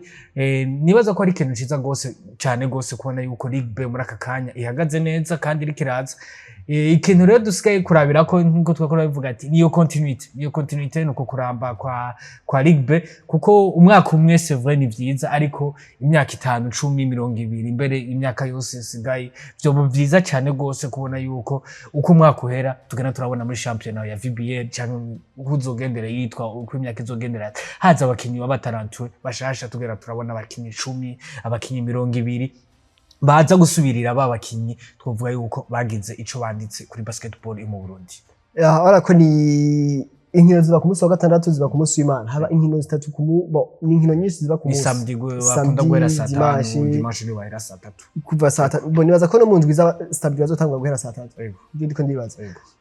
Nibaza ko ari ikintu ciza gose cane gose kubona yuko Ligue B muri aka kanya ihagaze neza kandi iriko iraza. Ikintu rero dusigaye kurabira ko nkuko twakora bivuga ati niyo continuité, niyo continuité, nuko kuramba kwa Ligue B, kuko umwaka umwe c'est vrai ni vyiza, ariko imyaka 5, 10, 20, imbere imyaka yose isigaye, vyoba vyiza cane gose kubona yuko uko umwaka uhera tugenda turabona muri championnat ya VBL canke uko uzogendera yitwa, uko imyaka izogendera haza abakinyi b'abatarantuwe bashasha, tugenda turabona abakinyi 10, abakinyi 20 baza gusubirira ba bakinyi twovuga yuko bagize ico banditse kuri basketball yo mu Burundi. Urabona ko ni inkino ziba ku munsi wa gatandatu, ziba ku munsi w'Imana, haba inkino zitatu ku mu bo ni inkino nyinshi ziba ku Ni munsi. Samedi bakunda Samedi, guhera saa 5. Dimanche. Dimanche ni bahera saa 3. Kuva saa 3. Bo nibaza ko no mu ndwi za samedi bazotangura guhera saa 3. Ibyo ndiko ndibaza.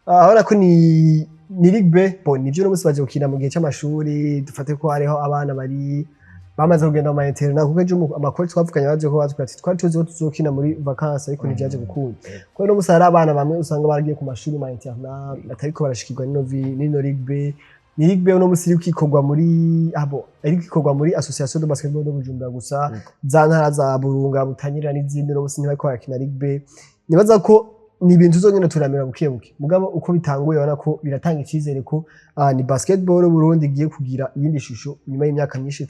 Urabona ko ni Ligue B. Bo nivyo, uno munsi baje gukina mu gihe c'amashuri, dufate ko hariho abana bari bamaze kugenda mu ma internat, kuko ejo amakuru twavuganye baje ko batubwira ati twari tuzi ko tuzokina muri vacances, ariko ntivyaje gukunda, kuko uno munsi hari abana bamwe usanga baragiye ku mashuri ma internat batariko barashikirwa nino Ligue B. Ni Ligue B uno munsi iriko ikorwa muri abo, iriko ikorwa muri Association de Basketball de Bujumbura gusa. Za ntara za Burunga, Butanyerera n'izindi, uno munsi ntibariko barakina Ligue B. Nibaza ko ni ibintu tuzogenda turamira buke buke, mugabo uko bitanguye urabona ko biratanga icyizere ko ni basketball Burundi igiye kugira iyindi shusho nyuma y'imyaka myinshi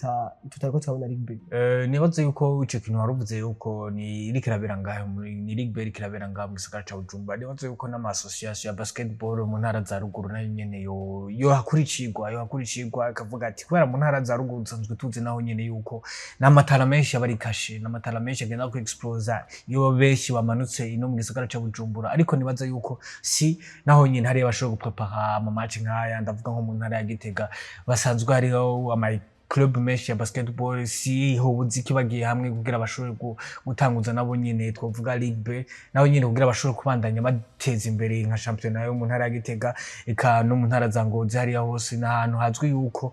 tutariko turabona Ligue B. Nibaze yuko ico kintu waruvuze yuko ni iriko irabera ngaho ni Ligue B iriko irabera ngaho mu gisagara ca Bujumbura, nibaze yuko n'ama association ya basketball mu ntara za ruguru nayo nyene yo yohakuricirwa, akavuga ati kubera mu ntara za ruguru dusanzwe tuzi naho nyene yuko n'amatara menshi aba ari kashe, n'amatara menshi agenda ku explosa iyo benshi bamanutse ino mu gisagara ca Bujumbura. Ariko nibaza yuko si naho nyene hariya bashobora guprépara ama match nk'aya, ndavuga nko mu ntara ya Gitega basanzwe hariho ama club menshi ya basketball, si hobuze iki bagiye hamwe kugira bashobore gutanguza nabo nyene twovuga Ligue B nabo nyene, kugira bashobore kubandanya bateza imbere nka championnat yo mu ntara ya Gitega, eka no mu ntara za Ngozi hariya hose n'ahantu hazwi yuko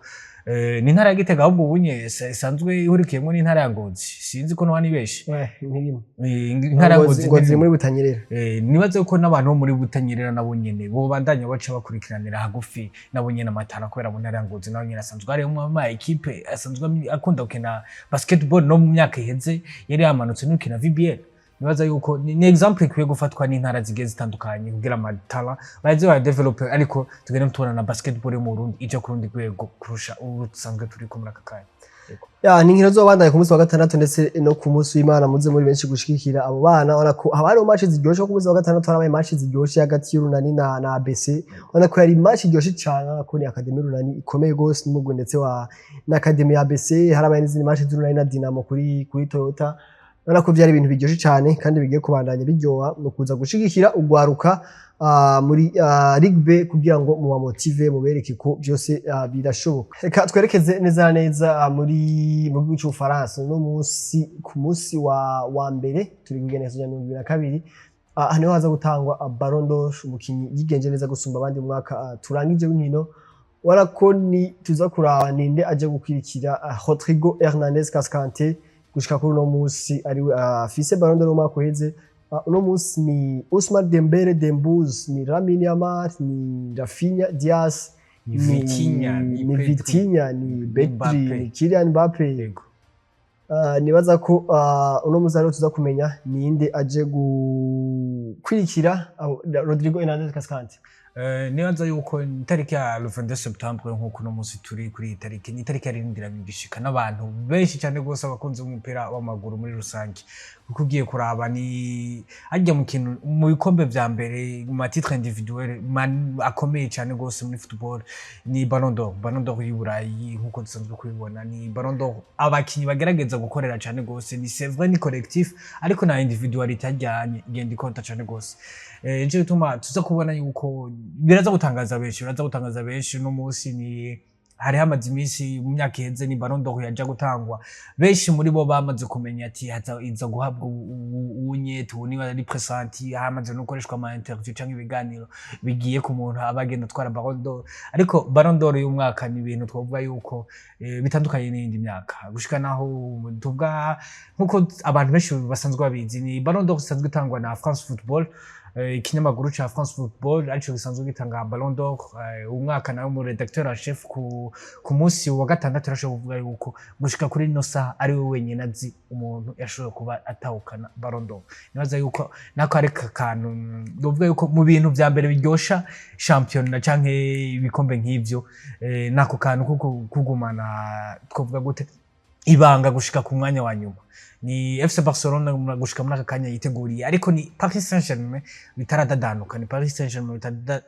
ni intara ya Gitega, ahubwo ubunye isanzwe ihurikiyemwo n'intara ya Ngozi, sinzi ko noba nibeshe. Ntirimo. Intara ya Ngozi Ngozi iri ntirimo. muri Butanyerera. Nibaze ko n'abantu bo muri Butanyerera nabo nyene bobandanya baca bakurikiranira hagufi nabo nyene amatara, kubera mu ntara ya Ngozi nabo nyene asanzwe harimwo ama équipe asanzwe akunda gukina basketball, no mu myaka iheze yari yamanutse n'ukina VBL. Nibaza yuko ni exemple ikwiye gufatwa n'intara zigiye zitandukanye kugira amatara baze bayadéveloppe, ariko tugende tubona na basketball yo mu Burundi ija ku rundi rwego kurusha ubu dusanzwe turiko muri aka kanya. Ya, ni inkino zobandanya ku munsi wa gatandatu ndetse no ku munsi w'Imana. Muze muri benshi gushigikira abo bana. Urabona ko haba hariho match ziryoshe. Ku munsi wa gatandatu harabaye match ziryoshe hagati y'Urunani na ABC. Urabona ko yari match iryoshe cane. Urabona ko ni Academy Urunani ikomeye gose n'umugwi ndetse wa na Academy ya ABC. Harabaye n'izindi match z'Urunani na Dinamo kuri Toyota. Urabona ko vyari ibintu biryoshe cane kandi bigiye kubandanya biryoha, no kuza gushigikira ugwaruka muri Ligue B kugira ngo mubamotive, mubereke ko byose birashoboka. Reka twerekeze neza na neza muri mu gihugu c'Ubufaransa. Uno munsi ku munsi wa mbere, turi kugenekerezo rya 2022, aha niho haza gutangwa Ballon d'Or, umukinyi yigenje neza gusumba abandi mu mwaka turangije w'inkino. Ubona ko ni tuza kuraba ninde aje gukurikira Rodrigo Hernandez Cascante gushika kuri uno munsi ariwe afise Ballon d'Or mu mwaka uheze. Uno munsi ni Ousmane Dembele Dembouz, ni Lamine Yamal, ni Raphinha Diaz, Ni Vitinha, ni ni Pedri, Vitinha, ni Pedri, Mbappe. ni Kylian Mbappe. Nibaza ko uno munsi ariho tuza kumenya ninde aje gukurikira Rodrigo Hernandez Cascante. Nibaza yuko itariki ya le 22 septembre, nk'uko uno munsi turi kuri iyi tariki, ni itariki yarindiranye igishika n'abantu benshi cyane rwose, abakunzi b'umupira w'amaguru muri rusange, kuko ugiye kuraba ni harya mu kintu mu bikombe vya mbere, mu ma titre individuel akomeye cyane rwose muri football, ni Ballon d'Or, Ballon d'Or y'i Burayi. Nk'uko dusanzwe kubibona, ni Ballon d'Or abakinyi bagerageza gukorera cyane rwose. Ni c'est vrai, ni collectif, ariko na individualité hajyanye igenda ikonta cyane rwose. Nico gituma tuza kubona yuko biraza gutangaza benshi, biraza gutangaza benshi. Uno munsi ni hari hamaze iminsi, mu myaka iheze ni Ballon d'Or yaja gutangwa, benshi muri bo bamaze kumenya ati haza iza guhabwa uwunyete ubu niba ari pressenti, hamaze no gukoreshwa ama interview canke ibiganiro bigiye ku muntu aba agenda atwara Ballon d'Or. Ariko Ballon d'Or y'umwaka ni ibintu twavuga yuko bitandukanye n'iyindi myaka, gushika naho tuvuga nkuko abantu benshi basanzwe babizi, ni Ballon d'Or isanzwe itangwa na France Football, ikinyamakuru ca France Football arico gisanzwe gitanga Ballon d'Or. Umwaka nawe mu rédacteur en chef ku munsi wa gatandatu arashobora kuvuga yuko gushika kuri ino saha ari we wenyine azi umuntu yashoboye kuba atahukana Ballon d'Or. Nibaza yuko nako ari kantu novuga yuko mu bintu vya mbere biryosha shampiyona canke ibikombe nk'ivyo, nako kantu ko kugumana, twavuga gute, ibanga gushika ku mwanya wa nyuma. Ni FC Barcelona gushika muri aka kanya yiteguriye, ariko ni Paris Saint-Germain bitaradadanuka, ni Paris Saint-Germain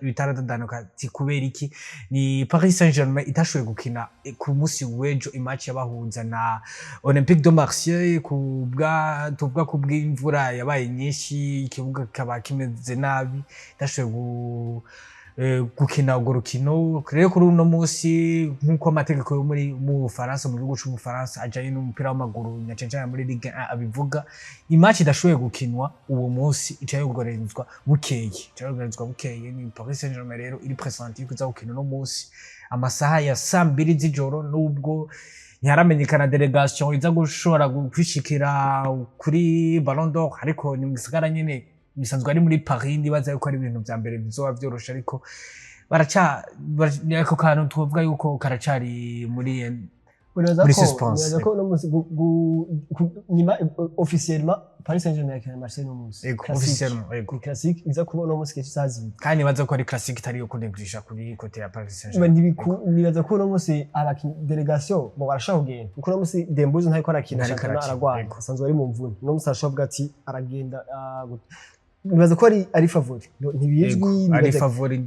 bitaradadanuka. Ti kubera iki? Ni Paris Saint-Germain itashoboye gukina ku munsi w'ejo i match yabahuza na Olympique de Marseille kubwa tuvuga ku bw'imvura yabaye nyinshi, ikibuga kikaba kimeze nabi, itashoboye gukina urwo rukino. Rero kuri uno munsi, nk'uko amategeko yo muri mu Bufaransa, mu gihugu c'Ubufaransa, ajanye n'umupira w'amaguru na cane cane muri Ligue 1 abivuga, i match idashoboye gukinwa uwo munsi ica yogerezwa bukeye, ica yogerezwa bukeye. Ni Paris Saint-Germain rero iri pressenti yuko iza gukina uno munsi amasaha ya 2:00 z'ijoro, nubwo ntiharamenyekana délégation iza gushobora kwishikira kuri Ballon d'Or, ariko ni mu gisagara nyene bisanzwe ari muri Paris. Ndibaza yuko ari ibintu vya mbere bizoba vyoroshe, ariko baraca ako kantu tuvuga yuko karacari muri Nibaza muri ko suspense. Nibaza ko uno munsi nyuma officiellement Paris Saint-Germain yakina Marseille uno munsi. Ego. Classique. Officiellement, ego. Ni classique iza kuba uno munsi kenshi isaha 2. Kandi nibaza ko ari classique itari yo kunegisha kuri côté ya Paris Ba Saint-Germain. Nibaza ko uno munsi abakinyi délégation bo barashobora kugenda, kuko uno munsi Dembuze ntariko arakina Ntariko shampiyona, arakina, aragwaye, yego. asanzwe ari mu mvune. Uno munsi arashobora kuvuga ati aragenda, nibaza ko ari favori. Ntibizwi. Ego, ari favori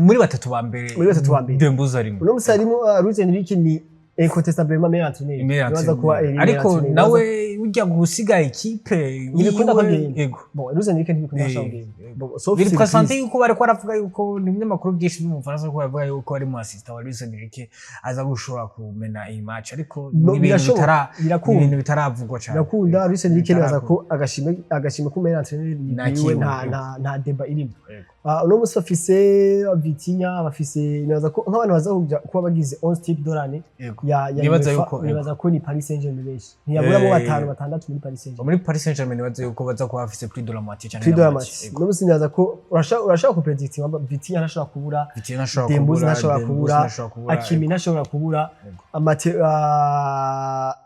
muri batatu ba mbere. Muri batatu ba mbere. Dembuze arimo. Uno munsi harimo Luis Enrique, ni incontestablement meilleur entraîneur. Meilleur Nibaza kuba entraîneur. meilleur Ariko entraîneur. nawe ujya gusiga ekipe Ntibikunda ko yiwe, agenda. Ego. Bon, Luis Enrique ntibikunda ko agenda. Bon, sauf Biri surprise. pressenti yuko bariko baravuga yuko ni ibinyamakuru byinshi byo mu Bufaransa ko bavuga yuko ari mu assistant wa Luis Enrique aza gushobora kumena iyi match, ariko No, ni ibintu birashoboka, bitara ni birakunda. ibintu bitaravugwa cyane. Birakunda. Luis Enrique nibaza Bitaravugwa. ko agashimwe ko meilleur entraîneur Nta yiwe kintu, nta yego. nta débat irimo. Yego. Uno munsi bafise Vitinha, bafise, nibaza ko nk'abantu baza kuja kuba bagize 11 type de l'année Yego. ya Nibaza UEFA, yuko, yego. nibaza ko ni Paris Saint-Germain benshi, ntiyaburamo batanu, batandatu muri Paris Saint-Germain. Muri Paris Saint-Germain nibaza yuko baza kuba bafise plus de la moitié cyane. Plus de la moitié. Uno munsi nibaza ko urashobora kupredicta Vitinha ntashobora kubura, Vitinha ntashobora Dembuze kubura, ntashobora Dembuze kubura, ntashobora kubura, Hakimi ntashobora kubura, Yego. Amate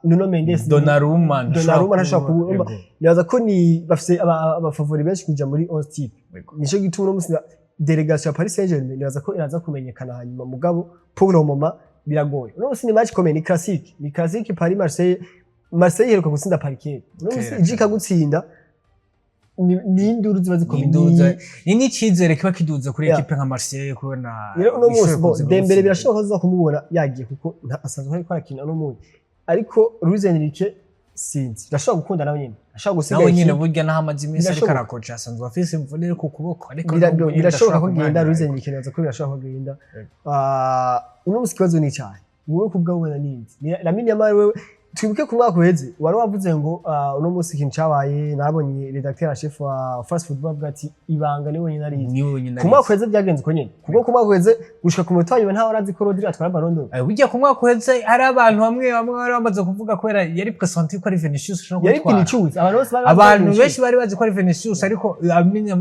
Nuno Mendes, Donnarumma. Donnarumma ntashobora kubura. Yego. Nibaza ko ni bafise abafavori benshi kuja muri 11 type. Yego. Nico gituma uno munsi délégation ya Paris Saint-Germain nibaza ko iraza kumenyekana hanyuma, mugabo pour le moment biragoye. Uno munsi ni match ikomeye, ni classique, ni classique Paris Marseille. Marseille iheruka gutsinda Paris kera. Uno munsi Kera, ije ikagutsinda, ni induru ziba zikomeye. Ni n'icizere kiba kiduze kuri ekipe nka Marseille kubona Rero uno munsi ishoboye bon, kuza Dembele gutsinda. birashoboka ko aza kumubona yagiye, kuko asanzwe ariko arakina uno munsi, ariko Luis Enrique sinzi, birashobora gukunda nawe nyene ashobora gusiga Nawe nyine ekipe. burya naho amaze iminsi ariko Birashoboka. arakoca, asanzwe afise imvune iri ku kuboko, ariko nubwo nyene Birashoboka ko adashobora genda Luis kumwanya. Enrique, nibaza ko birashoboka ko genda. Yego. Uno munsi ikibazo ni icyahe wowe ku bwawe ubona nindi ni Lamine Yamal? Wewe twibuke ku mwaka uheze wari wavuze ngo uno munsi ikintu cyabaye, nabonye rédacteur en chef wa France Football avuga ati ibanga ni wenyine arizi. Ni wenyine. Ku mwaka uheze byagenze uko nyene, kuko ku mwaka uheze gushika ku munota wa nyuma ntawe arazi ko Rodri atwara Ballon d'Or. Burya ku mwaka uheze hari abantu bamwe bamwe bari bamaze kuvuga kubera yari pressenti ko ari Vinicius ushobora Yari gutwara. Vinicius, abantu bose bari bazi ko ari Abantu Vinicius. benshi bari bazi ko ari Vinicius, ariko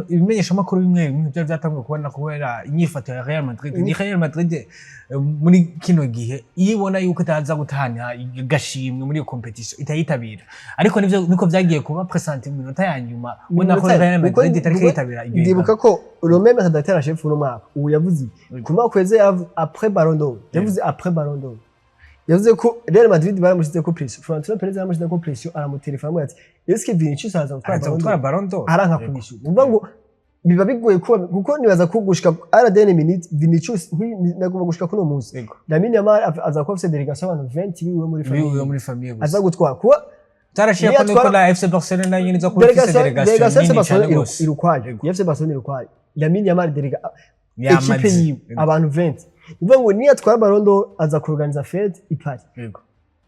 ibimenyeshamakuru bimwe bimwe byari byatanguye kubona kubera inyifato ya Real Madrid. Ni Real Madrid muri kino gihe iyo ibona yuko itaza gutahana agashimwe. nimwe muri iyo compétition itayitabira, ariko nivyo niko vyagiye kuba pressenti mu minota ya nyuma, ubona ko Real Madrid itariko yitabira iryo Ndibuka higanwa. ko le même rédacteur en chef uno mwaka ubu yavuze Yego. ku mwaka uheze, après Ballon d'Or, yavuze après Ballon d'Or, yavuze ko Real Madrid baramushize ko pression, Florentino Perez yaramushize ko pression, aramutelefona amubwira ati: "Est-ce que Vinicius araza gutwara Araza Ballon gutwara d'Or?" Ballon d'Or. Aranka kubishyura. Umva ngo biba bigoye kuba, kuko nibaza ko gushika à la dernière minute Vinicius nagomba gushika kuno munsi Lamine Yamal aza kuba afise délégation abantu 20 biwe muri Biwe famille muri famille gusa. Aza gutwara kuba Tarashiye ko Niyo niko na FC Barcelona nayo nyene iza kuba ifise délégation délégation FC nini Barcelona cyane gose. iri ukwayo. Yego. FC Barcelona iri ukwayo, Lamine Yamal déléga Yamaze. équipe yiwe abantu 20. Nivuga ngo niyo atwara Ballon d'Or aza kuorganiza fête i Paris.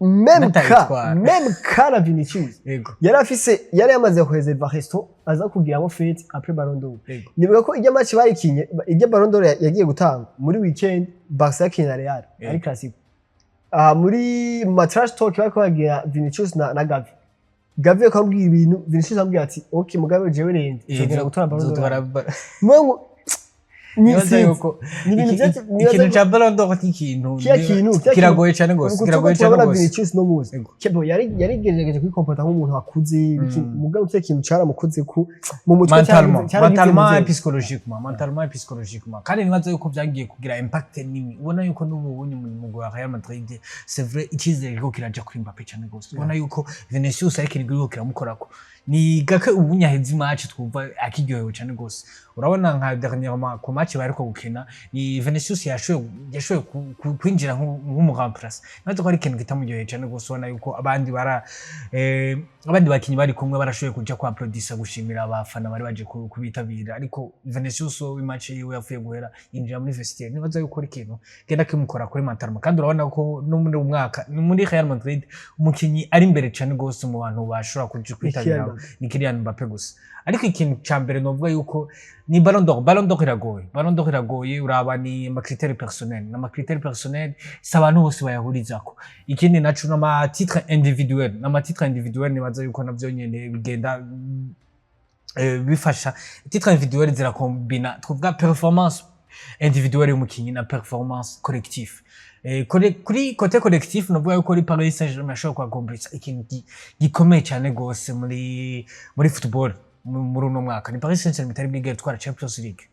Même cas Natayitwara. Même cas na Vinicius yari afise, yari yamaze kureserva resto aza kugiramo fête après Ballon d'Or. Nibuka ko ijya match bayikinye, ijya Ballon d'Or yagiye gutanga muri weekend, Barca yakinye na Real ari Clasico. Ah, muri ma trash talk bariko bagira Vinicius na Gavi, Gavi akamubwira ibintu, Vinicius amubwira ati: "Ok, mugabe jewe rende nzogenda gutora Ballon d'Or." Nzotwara Nivuga ngo ni Nibaza sinzi. yuko Ni ibintu nibaza ikintu ca Ballon d'Or k'ikintu Kiya kintu, kiya kiragoye cyane gose, Uku kiragoye turabona cyane gose. Vinicius no muzi Kebo yari gerageje kwikomporta nk'umuntu akuze, mugabo kiya kintu caramukoze ku mu mutwe. Mentalement, cyaragize mentalement et muzehe. psychologiquement, mentalement et psychologiquement. Kandi nibaza yuko byagiye kugira impact nini, ubona yuko n'ubu bunye mu mugwi wa Real Madrid, c'est vrai, icyizere kiriko kiraja kuri Mbappé cyane gose. Ubona yuko Vinicius ariko kiriko kiramukorako, ni gake ubu nyaheze match twumva akiryohewe cyane gose. Urabona nka dernièrement ku match bariko gukina, ni Vinicius yashoboye kwinjira nk'umuremplaçant. Nibaza ko ari ikintu kitamuryoheye cyane gose. Ubona yuko abandi bara abandi bakinyi bari kumwe barashoboye kuja kwa applaudissa, gushimira abafana bari baje kubitabira, ariko Vinicius we match yiwe yapfuye guhera yinjira muri vestiaire. Nibaza yuko ari ikintu genda kimukora kuri mentalement. Kandi urabona ko no muri uyu mwaka ni muri Real Madrid umukinyi ari imbere cyane gose mu bantu bashobora kuja kwitabira Kylian Mbappé. Ni Kylian Mbappé gusa. Ariko ikintu ca mbere novuga yuko ni Ballon d'Or. Ballon d'Or iragoye, Ballon d'Or iragoye. Uraba ni ama critères personnels, n'ama critères personnels si abantu bose bayahurizako. Ikindi naco n'ama titre individuel, n'ama titre individuel. Nibaza yuko navyo nyene bigenda bifasha. Titre individuel zirakombina, twavuga performance individuelle y'umukinyi na performance collectif. Kuri côté collectif novuga yuko kuri Paris Saint-Germain ashobora kuhakomplisa ikintu gikomeye cyane gose muri football muri uno mwaka. Ni Paris Saint-Germain itari bwigere itwara Champions League.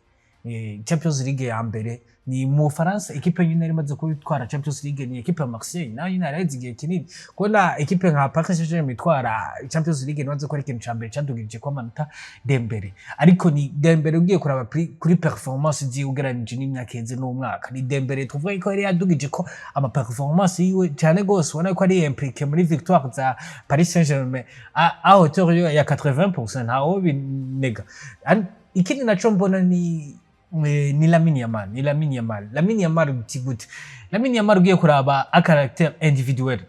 Champions League ya mbere ni mu Faransa. Équipe nyine yari imaze kubitwara Champions League ni équipe ya Marseille, nayo nyine yaraheze igihe kinini. Kubona équipe nka Paris Saint-Germain itwara Champions League, nibaze ko ari ikintu ca mbere cadugirije ko amanota Dembele. Ariko ni Dembele ugiye kuraba kuri performance ziwe ugereranije n'imyaka iheze n'umwaka, ni Dembele tuvuga ko yari yadugije ko ama performance yiwe cyane gose. Ubona ko ari impliqué muri victoire za Paris Saint-Germain à hauteur ya 80%, ntawo binega. Ikindi naco mbona ni Lamine Yamal, ni Lamine Yamal. Lamine Yamal uti gute? Lamine Yamal ugiye kuraba a caractère individuel,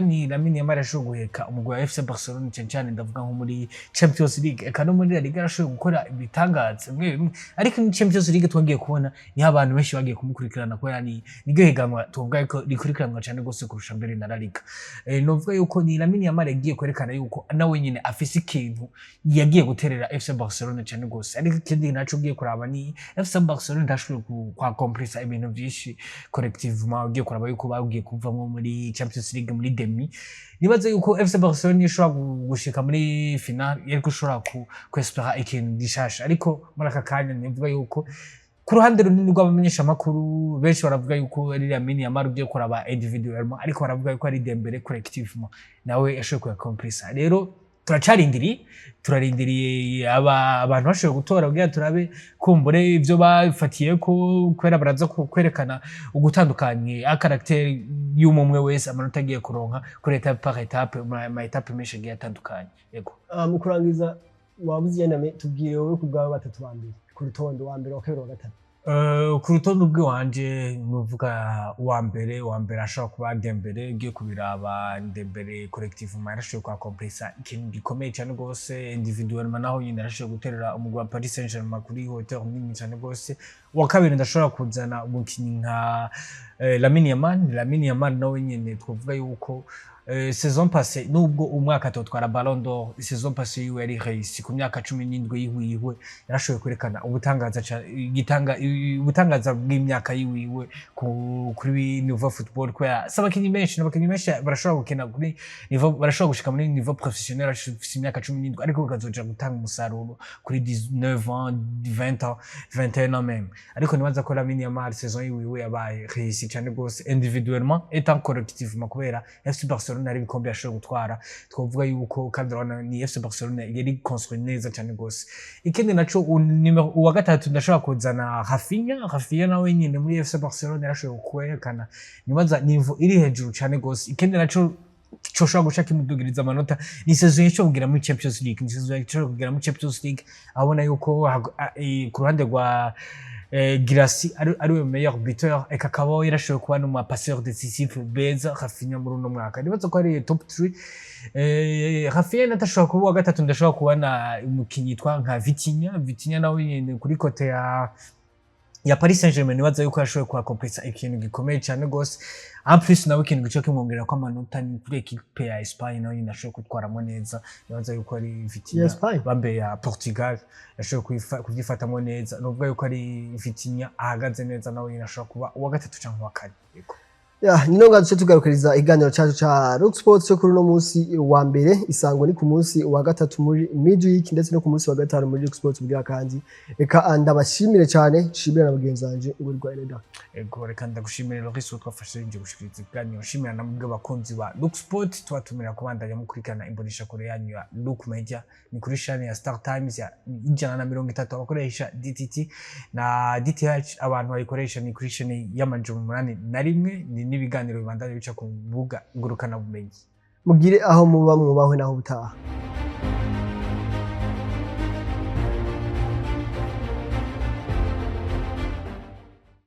ni Lamine Yamal yashoboye guheka umugwi wa FC Barcelona cyane cyane, ndavuga nko muri Champions League eka no muri La Liga yarashoboye gukora ibitangaza bimwe bimwe. Ariko ni Champions League twagiye kubona niho abantu benshi bagiye kumukurikirana, kubera ni niryo higanwa tuvuga ko rikurikiranwa cyane rwose kurusha mbere na La Liga. Novuga yuko ni Lamine Yamal yagiye kwerekana yuko nawe nyine afise ikintu yagiye guterera FC Barcelona cyane rwose. Ariko ikindi naco ugiye kuraba ni FC Barcelona ndashoboye kwakomplisa ibintu byinshi collectivement. Ugiye kuraba yuko bagiye kuvamwo muri Champions League muri demi. Nibaza yuko FC Barcelona ishobora gushika muri final yariko ishobora kwespera ikintu gishasha. Ariko muri aka kanya nivuga yuko ku ruhande runini rw'abamenyeshamakuru benshi baravuga yuko ari Lamine Yamal ugiye kuraba individuellement, ariko baravuga yuko ari Dembele collectivement nawe yashoboye kuyakomplisa. Rero turacarindiriye, turarindiriye aba abantu bashoboye gutora kugira turabe kumbure ivyo bafatiye ko, kubera baraza kwerekana ugutandukanye a caractère y'umumwe wese, amanota agiye kuronka kuri étape par étape, ma étape menshi agiye atandukanye. Yego. Ah, mu kurangiza wabuze iyename, tubwire wowe ku bwawe batatu ba mbere ku rutonde, wa mbere, wa kabiri, wa gatatu. Ku rutonde ubwiwanje nuvuga uwa mbere ashobora kuba Dembele. Ugiye kubiraba Dembele collectivement yarashoboye kuhakomplisa ikintu gikomeye cyane rwose, individuellement naho nyine yarashoboye guterera umugwi wa Paris Saint-Germain kuri hauteur nini cyane rwose. Uwa kabiri ndashobora kuzana umukinyi nka Lamine Yamal. Lamine Yamal nawe nyine twavuga yuko Saison passée, nubwo umwaka atotwara Ballon d'Or, saison passée yiwe yari réussi. Ku myaka 17 yiwiwe yarashoboye kwerekana ubutangaza igitanga ubutangaza bw'imyaka yiwiwe kuri niveau football, kubera si abakinyi benshi, n'abakinyi benshi barashobora gukina kuri niveau, barashobora gushika muri niveau professionnel bafise imyaka 17, ariko bakazoja gutanga umusaruro kuri 19 ans, 20 ans, 21 ans même. Ariko nibaza ko Lamine Yamal, saison yiwiwe yabaye réussi cyane rwose, individuellement et tant collectivement, kubera FC Barcelona ari ibikombe yashoboye gutwara. Twavuga yuko kandi urabona ni FC Barcelona yari construit neza cyane rwose. Ikindi naco, numéro uwa gatatu ndashobora kuzana Raphinha. Raphinha nawe nyine muri FC Barcelona yarashoboye kwerekana, nibaza, niveau iri hejuru cyane rwose. Ikindi naco coshobora guca kimudugiriza amanota ni saison yashoboye kugera muri Champions League, ni saison yashoboye kugera muri Champions League, abona yuko ku ruhande rwa Guirassy ari we meilleur buteur, eka akaba yarashoboye kuba no mu passeur décisif beza. Raphinha muri uno mwaka nibaza ko ari top 3. Raphinha natashobora kuba uwa gatatu, ndashobora kubona umukinyi yitwa nka Vitinha. Vitinha nawe nyene kuri côté ya Paris Saint-Germain, nibaza yuko yashoboye kuhakomplesa ikintu gikomeye cyane gose. En plus nawe ikintu gico kimwongerera ko amanota ni kuri équipe ya Espagne, nawe nyine ashoboye kwitwaramo neza. Nibaza yuko ari Vitinha. Ya Espagne? Bambe ya Portugal, yashoboye kubyifatamo neza. Nuvuga yuko ari Vitinha ahagaze neza, nawe nyine ashobora kuba uwa gatatu cyangwa uwa kane. Yego. Ya, ni ngaho duce tugarukiriza iganiro cacu ca Rock Sports cyo kuri uno munsi wa mbere. Isango ni ku munsi wa gatatu muri midweek, ndetse no ku munsi wa gatanu muri Rock Sports. Ubwira kandi reka ndabashimire cyane, nshimire na bagenzi banje Uwirwa Eleda. Ego, reka ndagushimire Loris twafashe nje gushikiriza ibiganiro, nshimira na mwebwe abakunzi ba Look Sport, tubatumira kubandanya mukurikirana imboneshakure yanyu ya Look Media. Ni kuri chaîne ya Star Times ya 130 abakoresha DTT na DTH, abantu bayikoresha ni kuri chaîne ya 801, ni n'ibiganiro bibandanya bica ku mbuga ngurukana bumenyi. Mugire aho muba mwubahwe, naho ubutaha.